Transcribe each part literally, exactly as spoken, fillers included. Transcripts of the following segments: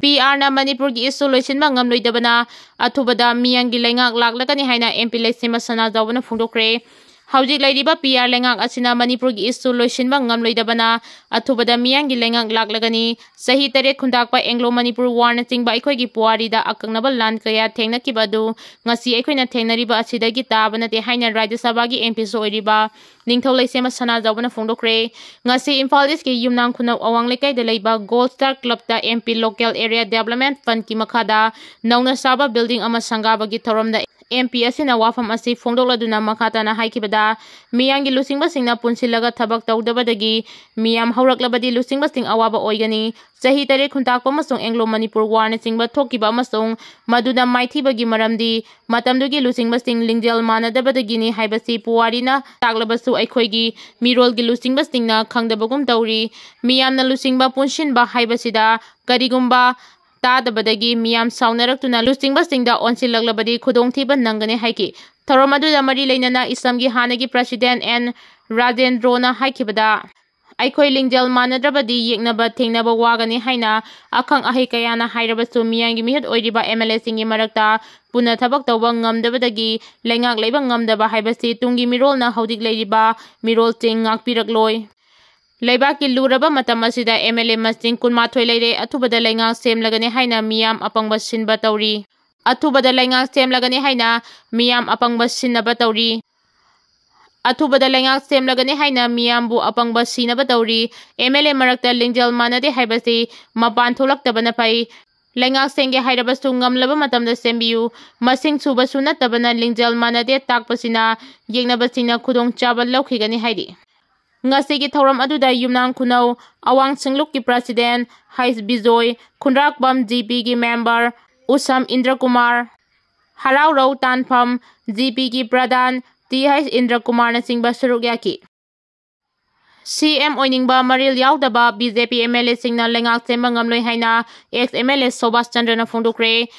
ꯄꯤ ꯑꯥꯔꯅ ꯃꯅꯤꯄꯨꯔꯒꯤ ꯏꯁꯨ ꯂꯣꯏꯁꯤꯟꯕ ꯉꯝꯂꯣꯏꯗꯕꯅ ꯑꯊꯨꯕꯗ ꯃꯤꯌꯥꯝꯒꯤ ꯂꯩꯉꯥꯛ ꯂꯥꯛꯂꯒꯅꯤ ꯍꯥꯏꯅ ꯑꯦꯝ ꯄꯤ ꯂꯩꯁꯦꯝꯕ ꯁꯅꯥꯖꯥꯎꯕꯅ ꯐꯣꯡꯗꯣꯛꯈ꯭ꯔꯦ꯫ ꯍꯧꯖꯤꯛ ꯂꯩꯔꯤꯕ ꯄꯤ ꯑꯥꯔ ꯂꯩꯉꯥꯛ ꯑꯁꯤꯅ ꯃꯅꯤꯄꯨꯔꯒꯤ ꯏꯁꯨ ꯂꯣꯏꯁꯤꯟꯕ ꯉꯝꯂꯣꯏꯗꯕꯅ ꯑꯊꯨꯕꯗ ꯃꯤꯌꯥꯝꯒꯤ ꯂꯩꯉꯥꯛ ꯂꯥꯛꯂꯒꯅꯤ꯫ ꯆꯍꯤ ꯇꯔꯦꯠ ꯈꯨꯟꯇꯥꯛꯄ ꯑꯦꯡꯒ꯭ꯂꯣ ꯃꯅꯤꯄꯨꯔ ꯋꯥꯔꯅꯆꯤꯡꯕ ꯑꯩꯈꯣꯏꯒꯤ ꯄꯨꯋꯥꯔꯤꯗ ꯑꯀꯛꯅꯕ ꯂꯥꯟ ꯀꯌꯥ ꯊꯦꯡꯅꯈꯤꯕ ꯑꯗꯨ ꯉꯁꯤ ꯑꯩꯈꯣꯏꯅ ꯊꯦꯡꯅꯔꯤꯕ ꯑꯁꯤꯗꯒꯤ ꯇꯥꯕ ꯅꯠꯇꯦ ꯍꯥꯏꯅ ꯔꯥꯖ꯭ꯌ ꯁꯚꯥꯒꯤ ꯑꯦꯝ ꯄꯤꯁꯨ ꯑꯣꯏꯔꯤꯕ ꯅꯤꯡꯊꯧ ꯂꯩꯁꯦꯝꯕ ꯁꯅꯥꯖꯥꯎꯕꯅ ꯐꯣꯡꯗꯣꯛꯈ꯭ꯔꯦ꯫ ꯉꯁꯤ ꯏꯝꯐꯥꯜ ꯏꯁꯀꯤ ꯌꯨꯝꯅꯥꯝ ꯈꯨꯅꯧ ꯑꯋꯥꯡ ꯂꯩꯀꯥꯏꯗ ꯂꯩꯕ ꯒꯣꯜ ꯁ꯭ꯇꯥꯔ ꯀ꯭ꯂꯕꯇ M P local area development ꯐꯟꯗꯀꯤ ꯃꯈꯥꯗ ꯅꯧꯅ ꯁꯥꯕ ꯕꯤꯜꯗꯤꯡ ꯑꯃ ꯁꯪꯒꯥꯕꯒꯤ ꯊꯧꯔꯝꯗ ꯑꯦꯝ ꯄꯤ ꯑꯁꯤꯅ ꯋꯥꯐꯝ ꯑꯁꯤ ꯐꯣꯡꯗꯣꯛꯂꯗꯨꯅ ꯃꯈꯥ ꯇꯥꯅ ꯍꯥꯏꯈꯤꯕꯗ, ꯃꯤꯌꯥꯝꯒꯤ ꯂꯨꯆꯤꯡꯕꯁꯤꯡꯅ ꯄꯨꯟꯁꯤꯜꯂꯒ ꯊꯕꯛ ꯇꯧꯗꯕꯗꯒꯤ ꯃꯤꯌꯥꯝ ꯍꯧꯔꯛꯂꯕꯗꯤ ꯂꯨꯆꯤꯡꯕꯁꯤꯡ ꯑꯋꯥꯕ ꯑꯣꯏꯒꯅꯤ꯫ ꯆꯍꯤ ꯇꯔꯦꯠ ꯈꯨꯟꯇꯥꯛꯄ ꯑꯃꯁꯨꯡ ꯑꯦꯡꯒ꯭ꯂꯣ ꯃꯅꯤꯄꯨꯔ ꯋꯥꯔꯅꯆꯤꯡꯕ ꯊꯣꯛꯈꯤꯕ ꯑꯃꯁꯨꯡ ꯃꯗꯨꯅ ꯃꯥꯏꯊꯤꯕꯒꯤ ꯃꯔꯝꯗꯤ ꯃꯇꯝꯗꯨꯒꯤ ꯂꯨꯆꯤꯡꯕꯁꯤꯡ ꯂꯤꯡꯖꯦꯜ ꯃꯥꯟꯅꯗꯕꯗꯒꯤꯅꯤ ꯍꯥꯏꯕꯁꯤ ꯄꯨꯋꯥꯔꯤꯅ ꯇꯥꯛꯂꯕꯁꯨ ꯑꯩꯈꯣꯏꯒꯤ ꯃꯤꯔꯣꯜꯒꯤ ꯂꯨꯆꯤꯡꯕꯁꯤꯡꯅ ꯈꯪꯗꯕꯒꯨꯝ ꯇꯧꯔꯤ꯫ ꯃꯤꯌꯥꯝꯅ ꯂꯨꯆꯤꯡꯕ ꯄꯨꯟꯁꯤꯟꯕ ꯍꯥꯏꯕꯁꯤꯗ ꯀꯔꯤꯒꯨꯝꯕ ꯇꯥꯗꯕꯗꯒꯤ ꯃꯤꯌꯥꯝ ꯁꯥꯎꯅꯔꯛꯇꯨꯅ ꯂꯨꯆꯤꯡꯕꯁꯤꯡꯗ ꯑꯣꯟꯁꯤꯜꯂꯛꯂꯕꯗꯤ ꯈꯨꯗꯣꯡꯊꯤꯕ ꯅꯪꯒꯅꯤ ꯍꯥꯏꯈꯤ꯫ ꯊꯧꯔꯝ ꯑꯗꯨꯗ ꯃꯔꯤ ꯂꯩꯅꯅ ꯏꯁꯝꯒꯤ ꯍꯥꯟꯅꯒꯤ ꯄ꯭ꯔꯁꯤꯗꯦꯟ ꯑꯦꯟ ꯔꯥꯖꯦꯟꯗ꯭ꯔꯣꯅ ꯍꯥꯏꯈꯤꯕꯗ, ꯑꯩꯈꯣꯏ ꯂꯤꯡꯖꯦꯜ ꯃꯥꯟꯅꯗ꯭ꯔꯕꯗꯤ ꯌꯦꯛꯅꯕ ꯊꯦꯡꯅꯕ ꯋꯥꯒꯅꯤ ꯍꯥꯏꯅ ꯑꯈꯪ ꯑꯍꯩ ꯀꯌꯥꯅ ꯍꯥꯏꯔꯕꯁꯨ ꯃꯤꯌꯥꯝꯒꯤ ꯃꯤꯍꯨꯠ ꯑꯣꯏꯔꯤꯕ ꯑꯦꯝ ꯑꯦꯜ ꯑꯦꯁꯤꯡꯒꯤ ꯃꯔꯛꯇ ꯄꯨꯟꯅ ꯊꯕꯛ ꯇꯧꯕ ꯉꯝꯗꯕꯗꯒꯤ ꯂꯩꯉꯥꯛ ꯂꯩꯕ ꯉꯝꯗꯕ ꯍꯥꯏꯕꯁꯤ ꯇꯨꯡꯒꯤ ꯃꯤꯔꯣꯜꯅ ꯍꯧꯖꯤꯛ ꯂꯩꯔꯤꯕ ꯃꯤꯔꯣꯜꯁꯤꯡ ꯉꯥꯛꯄꯤꯔꯛꯂꯣꯏ꯫ ꯂꯩꯕꯥꯛꯀꯤ ꯂꯨꯔꯕ ꯃꯇꯝ ꯑꯁꯤꯗ ꯑꯦꯝ ꯑꯦꯜ ꯑꯦ ꯃꯁꯤꯡ ꯀꯨꯟꯃꯥꯊꯣꯏ ꯂꯩꯔꯦ꯫ ꯑꯊꯨꯕꯗ ꯂꯩꯉꯥꯛ ꯁꯦꯝꯂꯒꯅꯤ ꯍꯥꯏꯅ ꯃꯤꯌꯥꯝ ꯑꯄꯪꯕ ꯁꯤꯟꯕ ꯇꯧꯔꯤ꯫ ꯑꯊꯨꯕꯗ ꯂꯩꯉꯥꯛ ꯁꯦꯝꯂꯒꯅꯤ ꯍꯥꯏꯅ ꯃꯤꯌꯥꯝ ꯑꯄꯪꯕ ꯁꯤꯟꯅꯕ ꯇꯧꯔꯤ꯫ ꯑꯊꯨꯕꯗ ꯂꯩꯉꯥꯛ ꯁꯦꯝꯂꯒꯅꯤ ꯍꯥꯏꯅ ꯃꯤꯌꯥꯝꯕꯨ ꯑꯄꯪꯕ ꯁꯤꯅꯕ ꯇꯧꯔꯤ꯫ ꯑꯦꯝ ꯑꯦꯜ ꯑꯦ ꯃꯔꯛꯇ ꯂꯤꯡꯖꯦꯜ ꯃꯥꯟꯅꯗꯦ ꯍꯥꯏꯕꯁꯤ ꯃꯄꯥꯟ ꯊꯣꯛꯂꯛꯇꯕꯅ ꯐꯩ꯫ ꯂꯩꯉꯥꯛ ꯁꯦꯝꯒꯦ ꯍꯥꯏꯔꯕꯁꯨ ꯉꯝꯂꯕ ꯃꯇꯝꯗ ꯁꯦꯝꯕꯤꯌꯨ꯫ ꯃꯁꯤꯡ ꯁꯨꯕꯁꯨ ꯅꯠꯇꯕꯅ ꯂꯤꯡꯖꯦꯜ ꯃꯥꯟꯅꯗꯦ ꯇꯥꯛꯄꯁꯤꯅ ꯌꯦꯛꯅꯕꯁꯤꯡꯅ ꯈꯨꯗꯣꯡꯆꯥꯕ ꯂꯧꯈꯤꯒꯅꯤ ꯍꯥꯏꯔꯤ꯫ ꯉꯁꯤꯒꯤ ꯊꯧꯔꯝ ꯑꯗꯨꯗ ꯌꯨꯝꯅꯥꯝ ꯈꯨꯅꯧ ꯑꯋꯥꯡ ꯁꯤꯡꯂꯨꯞꯀꯤ ꯄ꯭ꯔꯁꯤꯗꯦꯟ ꯍꯩꯁ ꯕꯤꯖꯣꯏ, ꯈꯨꯟꯗ꯭ꯔꯥꯛꯄꯝ ꯖꯤ ꯄꯤꯒꯤ ꯃꯦꯝꯕꯔ ꯎꯁꯝ ꯏꯟꯗ꯭ꯔꯀꯨꯃꯥꯔ, ꯍꯔꯥꯎꯔꯧ ꯇꯥꯟꯐꯝ ꯖꯤ ꯄꯤꯒꯤ ꯄ꯭ꯔꯙꯥꯟ ꯇꯤ ꯍꯩꯁ ꯏꯟꯗ꯭ꯔꯀꯨꯃꯥꯔꯅꯆꯤꯡꯕ ꯁꯔꯨꯛ ꯌꯥꯈꯤ꯫ ꯁꯤ ꯑꯦꯝ ꯑꯣꯏꯅꯤꯡꯕ ꯃꯔꯤꯜ ꯌꯥꯎꯗꯕ B J P M L ꯑꯦꯁꯤꯡꯅ ꯂꯩꯉꯥꯛ ꯁꯦꯝꯕ ꯉꯝꯂꯣꯏ ꯍꯥꯏꯅ ꯑꯦꯛꯁ ꯑꯦꯝ ꯑꯦꯜ ꯑꯦ ꯁꯨꯕꯥꯁ ꯆꯟꯗ꯭ꯔꯅ ꯐꯣꯡꯗꯣꯛꯈ꯭ꯔꯦ꯫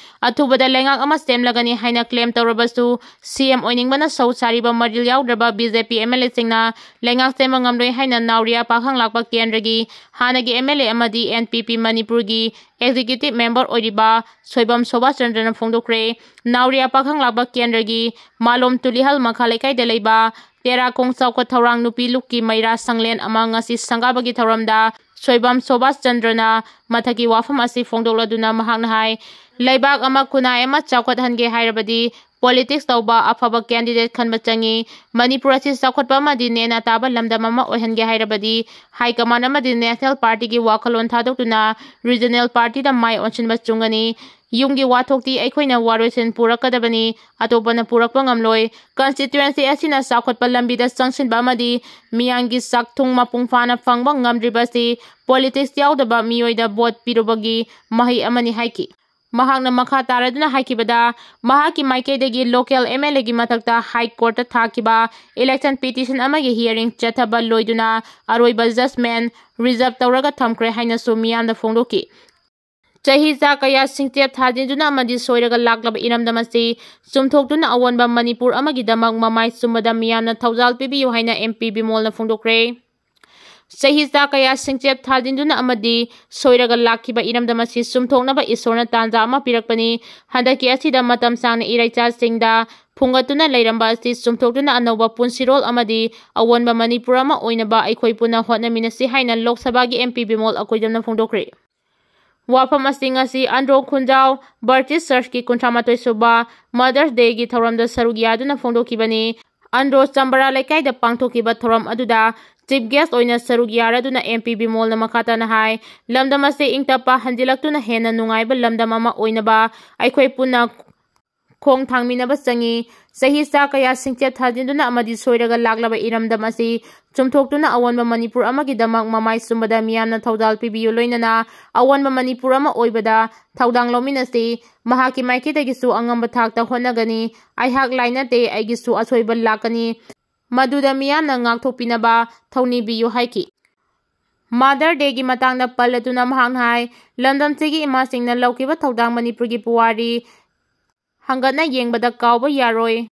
ꯑꯊꯨꯕꯗ ꯂꯩꯉꯥꯛ ꯑꯃ ꯁꯦꯝꯂꯒꯅꯤ ꯍꯥꯏꯅ ꯀ꯭ꯂꯦꯝ ꯇꯧꯔꯕꯁꯨ, ꯁꯤ ꯑꯦꯝ ꯑꯣꯏꯅꯤꯡꯕꯅ ꯁꯧ ꯁꯥꯔꯤꯕ ꯃꯔꯤꯜ ꯌꯥꯎꯗ꯭ꯔꯕ B J P M L ꯑꯦꯁꯤꯡꯅ ꯂꯩꯉꯥꯛ ꯁꯦꯝꯕ ꯉꯝꯂꯣꯏ ꯍꯥꯏꯅ ꯅꯥꯎꯔꯤꯌꯥ ꯄꯥꯈꯪ ꯂꯥꯛꯄ ꯀꯦꯟꯗ꯭ꯔꯒꯤ ꯍꯥꯟꯅꯒꯤ ꯑꯦꯝ ꯑꯦꯜ ꯑꯦ ꯑꯃꯗꯤ ꯑꯦꯟ ꯄꯤ ꯄꯤ ꯃꯅꯤꯄꯨꯔꯒꯤ ꯑꯦꯛꯖꯤꯀ꯭ꯌꯨꯇꯤꯚ ꯃꯦꯝꯕꯔ ꯑꯣꯏꯔꯤꯕ ꯁꯣꯏꯕꯝ ꯁꯨꯕꯥꯁ ꯆꯟꯗ꯭ꯔꯅ ꯐꯣꯡꯗꯣꯛꯈ꯭ꯔꯦ꯫ ꯅꯥꯎꯔꯤꯌꯥ ꯄꯥꯈꯪ ꯂꯥꯛꯄ ꯀꯦꯟꯗ꯭ꯔꯒꯤ ꯃꯥꯂꯣꯝ ꯇꯨꯂꯤꯍꯜ ꯃꯈꯥ ꯂꯩꯀꯥꯏꯗ ꯂꯩꯕ ꯇꯦꯔꯥꯈꯣꯡ ꯆꯥꯎꯈꯠ ꯊꯧꯔꯥꯡ ꯅꯨꯄꯤ ꯂꯨꯞꯀꯤ ꯃꯩꯔꯥ ꯁꯪꯂꯦꯟ ꯑꯃ ꯉꯁꯤ ꯁꯪꯒꯥꯕꯒꯤ ꯊꯧꯔꯝꯗ ꯁꯣꯏꯕꯝ ꯁꯨꯕꯥꯁ ꯆꯟꯗ꯭ꯔꯅ ꯃꯊꯛꯀꯤ ꯋꯥꯐꯝ ꯑꯁꯤ ꯐꯣꯡꯗꯣꯛꯂꯗꯨꯅ ꯃꯍꯥꯛꯅ ꯍꯥꯏ, ꯂꯩꯕꯥꯛ ꯑꯃ ꯈꯨꯟꯅꯥꯏ ꯑꯃ ꯆꯥꯎꯈꯠꯍꯟꯒꯦ ꯍꯥꯏꯔꯕꯗꯤ ꯄꯣꯂꯤꯇꯤꯛꯁ ꯇꯧꯕ ꯑꯐꯕ ꯀꯦꯟꯗꯤꯗꯦꯠ ꯈꯟꯕ ꯆꯪꯏ꯫ ꯃꯅꯤꯄꯨꯔ ꯑꯁꯤ ꯆꯥꯎꯈꯠꯄ ꯑꯃꯗꯤ ꯅꯦꯅꯥ ꯇꯥꯕ ꯂꯝꯗꯝ ꯑꯃ ꯑꯣꯏꯍꯟꯒꯦ ꯍꯥꯏꯔꯕꯗꯤ ꯍꯥꯏ ꯀꯃꯥꯟ ꯑꯃꯗꯤ ꯅꯦꯁꯅꯦꯜ ꯄꯥꯔꯇꯤꯒꯤ ꯋꯥꯈꯜꯂꯣꯟ ꯊꯥꯗꯣꯛꯇꯨꯅ ꯔꯤꯖꯅꯦꯜ ꯄꯥꯔꯇꯤꯗ ꯃꯥꯏ ꯑꯣꯟꯁꯤꯟꯕ ꯆꯨꯝꯒꯅꯤ꯫ ꯌꯨꯝꯒꯤ ꯋꯥꯊꯣꯛꯇꯤ ꯑꯩꯈꯣꯏꯅ ꯋꯥꯔꯣꯏꯁꯤꯟ ꯄꯨꯔꯛꯀꯗꯕꯅꯤ, ꯑꯇꯣꯞꯄꯅ ꯄꯨꯔꯛꯄ ꯉꯝꯂꯣꯏ꯫ ꯀꯟꯁꯇꯤꯇ꯭ꯋꯦꯟꯁꯤ ꯑꯁꯤꯅ ꯆꯥꯎꯈꯠꯄ ꯂꯝꯕꯤꯗ ꯆꯪꯁꯤꯟꯕ ꯑꯃꯗꯤ ꯃꯤꯌꯥꯝꯒꯤ ꯆꯥꯛ ꯊꯨꯡ ꯃꯄꯨꯡ ꯐꯥꯅ ꯐꯪꯕ ꯉꯝꯗ꯭ꯔꯤꯕꯁꯤ ꯄꯣꯂꯤꯇꯤꯛꯁ ꯌꯥꯎꯗꯕ ꯃꯤꯑꯣꯏꯗ ꯚꯣꯠ ꯄꯤꯔꯨꯕꯒꯤ ꯃꯍꯩ ꯑꯃꯅꯤ ꯍꯥꯏꯈꯤ꯫ ꯃꯍꯥꯛꯅ ꯃꯈꯥ ꯇꯥꯔꯗꯨꯅ ꯍꯥꯏꯈꯤꯕꯗ, ꯃꯍꯥꯛꯀꯤ ꯃꯥꯏꯀꯩꯗꯒꯤ ꯂꯣꯀꯦꯜ ꯑꯦꯝ ꯑꯦꯜ ꯑꯦꯒꯤ ꯃꯊꯛꯇ ꯍꯥꯏ ꯀꯣꯔꯠꯇ ꯊꯥꯈꯤꯕ ꯏꯂꯦꯛꯁꯟ ꯄꯤꯇꯤꯁꯟ ꯑꯃꯒꯤ ꯍꯤꯌꯔꯤꯡ ꯆꯠꯊꯕ ꯂꯣꯏꯗꯨꯅ ꯑꯔꯣꯏꯕ ꯖꯖꯃꯦꯟ ꯔꯤꯖꯔꯚ ꯇꯧꯔꯒ ꯊꯝꯈ꯭ꯔꯦ ꯍꯥꯏꯅꯁꯨ ꯃꯤꯌꯥꯝꯗ ꯐꯣꯡꯗꯣꯛꯈꯤ꯫ ꯆꯍꯤ ꯆꯥ ꯀꯌꯥ ꯁꯤꯡꯆꯦꯞ ꯊꯥꯖꯤꯟꯗꯨꯅ ꯑꯃꯗꯤ ꯁꯣꯏꯔꯒ ꯂꯥꯛꯂꯕ ꯏꯔꯝꯗꯝ ꯑꯁꯤ ꯆꯨꯝꯊꯣꯛꯇꯨꯅ ꯑꯑꯣꯟꯕ ꯃꯅꯤꯄꯨꯔ ꯑꯃꯒꯤꯗꯃꯛ ꯃꯃꯥꯏ ꯆꯨꯝꯕꯗ ꯃꯤꯌꯥꯝꯅ ꯊꯧꯖꯥꯜ ꯄꯤꯕꯤꯌꯨ ꯍꯥꯏꯅ ꯑꯦꯝ ꯄꯤ ꯕꯤꯃꯣꯜꯅ ꯐꯣꯡꯗꯣꯛꯈ꯭ꯔꯦ꯫ ꯆꯍꯤ ꯆꯥ ꯀꯌꯥ ꯁꯤꯡꯆꯦꯞ ꯊꯥꯖꯤꯟꯗꯨꯅ ꯑꯃꯗꯤ ꯁꯣꯏꯔꯒ ꯂꯥꯛꯈꯤꯕ ꯏꯔꯝꯗꯝ ꯑꯁꯤ ꯆꯨꯝꯊꯣꯛꯅꯕ ꯏꯁꯣꯔꯅ ꯇꯥꯟꯖꯥ ꯑꯃ ꯄꯤꯔꯛꯄꯅꯤ꯫ ꯍꯟꯗꯛꯀꯤ ꯑꯁꯤꯗ ꯃꯇꯝ ꯁꯥꯡꯅ ꯏꯔꯩꯆꯥꯁꯤꯡꯗ ꯐꯨꯡꯒꯠꯇꯨꯅ ꯂꯩꯔꯝꯕ ꯑꯁꯤ ꯆꯨꯝꯊꯣꯛꯇꯨꯅ ꯑꯅꯧꯕ ꯄꯨꯟꯁꯤꯔꯣꯜ ꯑꯃꯗꯤ ꯑꯑꯣꯟꯕ ꯃꯅꯤꯄꯨꯔ ꯑꯃ ꯑꯣꯏꯅꯕ ꯑꯩꯈꯣꯏ ꯄꯨꯟꯅ ꯍꯣꯠꯅꯃꯤꯟꯅꯁꯤ ꯍꯥꯏꯅ ꯂꯣꯛ ꯁꯚꯥꯒꯤ ꯑꯦꯝ ꯄꯤ ꯕꯤꯃꯣꯜ ꯑꯀꯣꯏꯖꯝꯅ ꯐꯣꯡꯗꯣꯛꯈ꯭ꯔꯦ꯫ ꯋꯥꯐꯝ ꯑꯁꯤ ꯉꯁꯤ ꯑꯟꯗ꯭ꯔꯣ ꯈꯨꯟꯖꯥꯎ ꯕꯔꯇꯤꯁ ꯆꯔꯆꯀꯤ ꯀꯨꯟꯊ꯭ꯔꯥ ꯃꯥꯊꯣꯏ ꯁꯨꯕ ꯃꯗꯔꯁ ꯗꯦꯒꯤ ꯊꯧꯔꯝꯗ ꯁꯔꯨꯛ ꯌꯥꯗꯨꯅ ꯐꯣꯡꯗꯣꯛꯈꯤꯕꯅꯤ꯫ ꯑꯟꯗ꯭ꯔꯣ ꯆꯝꯕꯔꯥ ꯂꯩꯀꯥꯏꯗ ꯄꯥꯡꯊꯣꯛꯈꯤꯕ ꯊꯧꯔꯝ ꯑꯗꯨꯗ ꯆꯤꯐ ꯒꯦꯁ ꯑꯣꯏꯅ ꯁꯔꯨꯛ ꯌꯥꯔꯗꯨꯅ ꯑꯦꯝ ꯄꯤ ꯕꯤꯃꯣꯜꯅ ꯃꯈꯥ ꯇꯥꯅ ꯍꯥꯏ, ꯂꯝꯗꯝ ꯑꯁꯤ ꯏꯪ ꯇꯞꯄ ꯍꯟꯖꯤꯜꯂꯛꯇꯨꯅ ꯍꯦꯟꯅ ꯅꯨꯡꯉꯥꯏꯕ ꯂꯝꯗꯝ ꯑꯃ ꯑꯣꯏꯅꯕ ꯑꯩꯈꯣꯏ ꯄꯨꯟꯅ ꯈꯣꯡ ꯊꯥꯡꯃꯤꯟꯅꯕ ꯆꯪꯏ꯫ ꯆꯍꯤ ꯆꯥ ꯀꯌꯥ ꯁꯤꯡꯆꯦꯠ ꯊꯥꯖꯤꯟꯗꯨꯅ ꯑꯃꯗꯤ ꯁꯣꯏꯔꯒ ꯂꯥꯛꯂꯕ ꯏꯔꯝꯗꯝ ꯑꯁꯤ ꯆꯨꯝꯊꯣꯛꯇꯨꯅ ꯑꯑꯣꯟꯕ ꯃꯅꯤꯄꯨꯔ ꯑꯃꯒꯤꯗꯃꯛ ꯃꯃꯥꯏ ꯆꯨꯝꯕꯗ ꯃꯤꯌꯥꯝꯅ ꯊꯧꯖꯥꯜ ꯄꯤꯕꯤꯌꯨ, ꯂꯣꯏꯅꯅ ꯑꯑꯣꯟꯕ ꯃꯅꯤꯄꯨꯔ ꯑꯃ ꯑꯣꯏꯕꯗ ꯊꯧꯗꯥꯡ ꯂꯧꯃꯤꯟꯅꯁꯤ꯫ ꯃꯍꯥꯛꯀꯤ ꯃꯥꯏꯀꯩꯗꯒꯤꯁꯨ ꯑꯉꯝꯕ ꯊꯥꯛꯇ ꯍꯣꯠꯅꯒꯅꯤ꯫ ꯑꯩꯍꯥꯛ ꯂꯥꯏ ꯅꯠꯇꯦ, ꯑꯩꯒꯤꯁꯨ ꯑꯁꯣꯏꯕ ꯂꯥꯛꯀꯅꯤ꯫ ꯃꯗꯨꯗ ꯃꯤꯌꯥꯝꯅ ꯉꯥꯛꯊꯣꯛꯄꯤꯅꯕ ꯊꯧꯅꯤꯕꯤꯌꯨ ꯍꯥꯏꯈꯤ꯫ ꯃꯥꯗꯔ ꯗꯦꯒꯤ ꯃꯇꯥꯡꯗ ꯄꯜꯂꯗꯨꯅ ꯃꯍꯥꯛꯅ ꯍꯥꯏ, ꯂꯝꯗꯝꯁꯤꯒꯤ ꯏꯃꯥꯁꯤꯡꯅ ꯂꯧꯈꯤꯕ ꯊꯧꯗꯥꯡ ꯃꯅꯤꯄꯨꯔꯒꯤ ꯄꯨꯋꯥꯔꯤ ꯍꯪꯒꯠꯅ ꯌꯦꯡꯕꯗ ꯀꯥꯎꯕ ꯌꯥꯔꯣꯏ꯫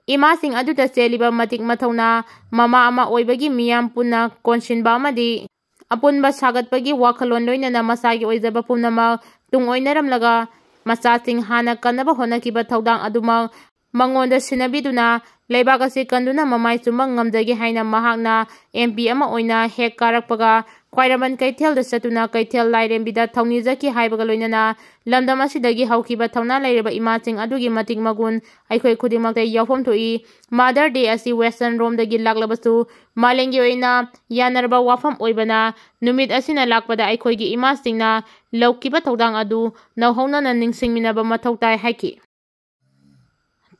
ꯏꯃꯥꯁꯤꯡ ꯑꯗꯨꯗ ꯆꯦꯜꯂꯤꯕ ꯃꯇꯤꯛ ꯃꯊꯧꯅꯥ, ꯃꯃꯥ ꯑꯃ ꯑꯣꯏꯕꯒꯤ ꯃꯤꯌꯥꯝ ꯄꯨꯟꯅ ꯀꯣꯟꯁꯤꯟꯕ ꯑꯃꯗꯤ ꯑꯄꯨꯟꯕ ꯁꯥꯒꯠꯄꯒꯤ ꯋꯥꯈꯜꯂꯣꯟ ꯂꯣꯏꯅꯅ ꯃꯁꯥꯒꯤ ꯑꯣꯏꯖꯕ ꯄꯨꯝꯅꯃꯛ ꯇꯨꯡ ꯑꯣꯏꯅꯔꯝꯂꯒ ꯃꯆꯥꯁꯤꯡ ꯍꯥꯟꯅ ꯀꯟꯅꯕ ꯍꯣꯠꯅꯈꯤꯕ ꯊꯧꯗꯥꯡ ꯑꯗꯨꯃꯛ ꯃꯉꯣꯟꯗ ꯁꯤꯟꯅꯕꯤꯗꯨꯅ ꯂꯩꯕꯥꯛ ꯑꯁꯤ ꯀꯟꯗꯨꯅ ꯃꯃꯥꯏ ꯆꯨꯝꯕ ꯉꯝꯖꯒꯦ ꯍꯥꯏꯅ ꯃꯍꯥꯛꯅ ꯑꯦꯝ ꯄꯤ ꯑꯃ ꯑꯣꯏꯅ ꯍꯦꯛ ꯀꯥꯔꯛꯄꯒ ꯈ꯭ꯋꯥꯏꯔꯝꯕꯟ ꯀꯩꯊꯦꯜꯗ ꯆꯠꯇꯨꯅ ꯀꯩꯊꯦꯜ ꯂꯥꯏꯔꯦꯝꯕꯤꯗ ꯊꯧꯅꯤꯖꯈꯤ ꯍꯥꯏꯕꯒ ꯂꯣꯏꯅꯅ ꯂꯝꯗꯝ ꯑꯁꯤꯗꯒꯤ ꯍꯧꯈꯤꯕ ꯊꯧꯅꯥ ꯂꯩꯔꯕ ꯏꯃꯥꯁꯤꯡ ꯑꯗꯨꯒꯤ ꯃꯇꯤꯛ ꯃꯒꯨꯟ ꯑꯩꯈꯣꯏ ꯈꯨꯗꯤꯡꯃꯛꯇ ꯌꯥꯎꯐꯝ ꯊꯣꯛꯏ꯫ ꯃꯥꯗꯔ ꯗꯦ ꯑꯁꯤ ꯋꯦꯁꯇꯔꯟ ꯔꯣꯝꯗꯒꯤ ꯂꯥꯛꯂꯕꯁꯨ ꯃꯥꯂꯦꯝꯒꯤ ꯑꯣꯏꯅ ꯌꯥꯅꯔꯕ ꯋꯥꯐꯝ ꯑꯣꯏꯕꯅ ꯅꯨꯃꯤꯠ ꯑꯁꯤꯅ ꯂꯥꯛꯄꯗ ꯑꯩꯈꯣꯏꯒꯤ ꯏꯃꯥꯁꯤꯡꯅ ꯂꯧꯈꯤꯕ ꯊꯧꯗꯥꯡ ꯑꯗꯨ ꯅꯧꯍꯧꯅꯅ ꯅꯤꯡꯁꯤꯡꯃꯤꯟꯅꯕ ꯃꯊꯧ ꯇꯥꯏ ꯍꯥꯏꯈꯤ꯫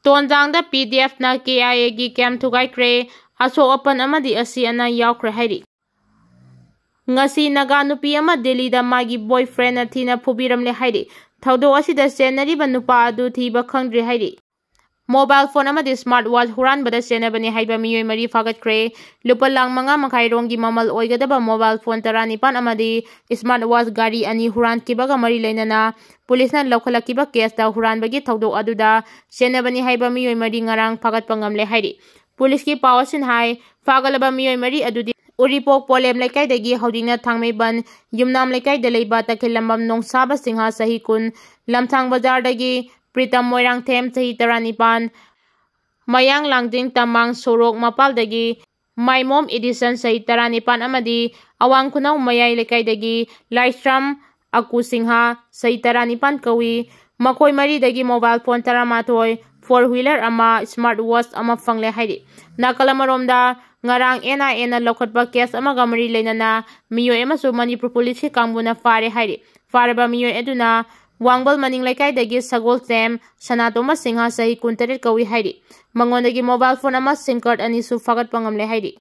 ꯇꯣꯟꯖꯥꯡꯗ ꯄꯤ ꯗꯤ ꯑꯦꯐꯅ ꯀꯦ ꯑꯥꯏ ꯑꯦꯒꯤ ꯀꯦꯝ ꯊꯨꯒꯥꯏꯈ꯭ꯔꯦ꯫ ꯑꯁꯣꯛ ꯑꯄꯟ ꯑꯃꯗꯤ ꯑꯁꯤ ꯑꯅꯥ ꯌꯥꯎꯈ꯭ꯔꯦ ꯍꯥꯏꯔꯤ꯫ ꯉꯁꯤ ꯅꯥꯒꯥ ꯅꯨꯄꯤ ꯑꯃ ꯗꯤꯜꯂꯤꯗ ꯃꯥꯒꯤ ꯕꯣꯏꯐ꯭ꯔꯦꯟꯅ ꯊꯤꯅ ꯐꯨꯕꯤꯔꯝꯂꯦ ꯍꯥꯏꯔꯤ꯫ ꯊꯧꯗꯣꯛ ꯑꯁꯤꯗ ꯆꯦꯟꯅꯔꯤꯕ ꯅꯨꯄꯥ ꯑꯗꯨ ꯊꯤꯕ ꯈꯪꯗ꯭ꯔꯤ ꯍꯥꯏꯔꯤ꯫ ꯃꯣꯕꯥꯏꯜ ꯐꯣꯟ ꯑꯃꯗꯤ ꯁ꯭ꯃꯥꯔꯠ ꯋꯥꯆ ꯍꯨꯔꯥꯟꯕꯗ ꯆꯦꯟꯅꯕꯅꯤ ꯍꯥꯏꯕ ꯃꯤꯑꯣꯏ ꯃꯔꯤ ꯐꯥꯒꯠꯈ꯭ꯔꯦ꯫ ꯂꯨꯄꯥ ꯂꯥꯈ ꯃꯉꯥ ꯃꯈꯥꯏ ꯔꯣꯝꯒꯤ ꯃꯃꯜ ꯑꯣꯏꯒꯗꯕ ꯃꯣꯕꯥꯏꯜ ꯐꯣꯟ ꯇꯔꯥꯅꯤꯄꯥꯟ ꯑꯃꯗꯤ ꯁ꯭ꯃꯥꯔꯠ ꯋꯥꯆ ꯒꯥꯔꯤ ꯑꯅꯤ ꯍꯨꯔꯥꯟꯈꯤꯕꯒ ꯃꯔꯤ ꯂꯩꯅꯅ ꯄꯨꯂꯤꯁꯅ ꯂꯧꯈꯠꯂꯛꯈꯤꯕ ꯀꯦꯁꯇ ꯍꯨꯔꯥꯟꯕꯒꯤ ꯊꯧꯗꯣꯛ ꯑꯗꯨꯗ ꯆꯦꯟꯅꯕꯅꯤ ꯍꯥꯏꯕ ꯃꯤꯑꯣꯏ ꯃꯔꯤ ꯉꯔꯥꯡ ꯐꯥꯒꯠꯄ ꯉꯝꯂꯦ ꯍꯥꯏꯔꯤ꯫ ꯄꯨꯂꯤꯁꯀꯤ ꯄꯥꯎ ꯑꯁꯤꯅ ꯍꯥꯏ, ꯐꯥꯒꯠꯂꯕ ꯃꯤꯑꯣꯏ ꯃꯔꯤ ꯑꯗꯨꯗꯤ ꯎꯔꯤꯄꯣꯛ ꯄꯣꯂꯦꯝ ꯂꯩꯀꯥꯏꯗꯒꯤ ꯍꯧꯗꯤꯡꯅ ꯊꯥꯡꯃꯩꯕꯟ ꯌꯨꯝꯅꯥꯝ ꯂꯩꯀꯥꯏꯗ ꯂꯩꯕ ꯇꯈꯦꯜꯂꯝꯕꯝ ꯅꯣꯡꯁꯥꯕ ꯁꯤꯡꯍ ꯆꯍꯤ ꯀꯨꯟ, ꯂꯝꯊꯥꯡ ꯕꯖꯥꯔꯗꯒꯤ ꯄ꯭ꯔꯤꯇꯝ ꯃꯣꯏꯔꯥꯡꯊꯦꯝ ꯆꯍꯤ ꯇꯔꯥꯅꯤꯄꯥꯟ, ꯃꯌꯥꯡ ꯂꯥꯡꯖꯤꯡ ꯇꯝꯃꯥꯡ ꯁꯣꯔꯣꯛ ꯃꯄꯥꯜꯗꯒꯤ ꯃꯥꯏꯃꯣꯝ ꯏꯗꯤꯁꯟ ꯆꯍꯤ ꯇꯔꯥꯅꯤꯄꯥꯟ ꯑꯃꯗꯤ ꯑꯋꯥꯡ ꯈꯨꯅꯧ ꯃꯌꯥꯏ ꯂꯩꯀꯥꯏꯗꯒꯤ ꯂꯥꯏꯁ꯭ꯔꯝ ꯑꯀꯨ ꯁꯤꯡꯍ ꯆꯍꯤ ꯇꯔꯥꯅꯤꯄꯥꯟ ꯀꯧꯏ꯫ ꯃꯈꯣꯏ ꯃꯔꯤꯗꯒꯤ ꯃꯣꯕꯥꯏꯜ ꯐꯣꯟ ꯇꯔꯥꯃꯥꯊꯣꯏ, ꯐꯣꯔ ꯋꯤꯂꯔ ꯑꯃ, ꯁ꯭ꯃꯥꯔꯠ ꯋꯥꯆ ꯑꯃ ꯐꯪꯂꯦ ꯍꯥꯏꯔꯤ꯫ ꯅꯥꯀꯜ ꯑꯃꯔꯣꯝꯗ, ꯉꯔꯥꯡ ꯑꯦꯟ ꯑꯥꯏ ꯑꯦꯅ ꯂꯧꯈꯠꯄ ꯀꯦꯁ ꯑꯃꯒ ꯃꯔꯤ ꯂꯩꯅꯅ ꯃꯤꯑꯣꯏ ꯑꯃꯁꯨ ꯃꯅꯤꯄꯨꯔ ꯄꯨꯂꯤꯁꯀꯤ ꯀꯥꯡꯕꯨꯅ ꯐꯥꯔꯦ ꯍꯥꯏꯔꯤ꯫ ꯐꯥꯔꯕ ꯃꯤꯑꯣꯏ ꯑꯗꯨꯅ ꯋꯥꯡꯕꯜ ꯃꯅꯤꯡ ꯂꯩꯀꯥꯏꯗꯒꯤ ꯁꯒꯣꯜꯁꯦꯝ ꯁꯅꯥꯇꯣꯝꯕ ꯁꯤꯡꯍ ꯆꯍꯤ ꯀꯨꯟꯇꯔꯦꯠ ꯀꯧꯏ ꯍꯥꯏꯔꯤ꯫ ꯃꯉꯣꯟꯗꯒꯤ ꯃꯣꯕꯥꯏꯜ ꯐꯣꯟ ꯑꯃ, ꯁꯤꯝ ꯀꯥꯔꯗ ꯑꯅꯤꯁꯨ ꯐꯥꯒꯠꯄ ꯉꯝꯂꯦ ꯍꯥꯏꯔꯤ꯫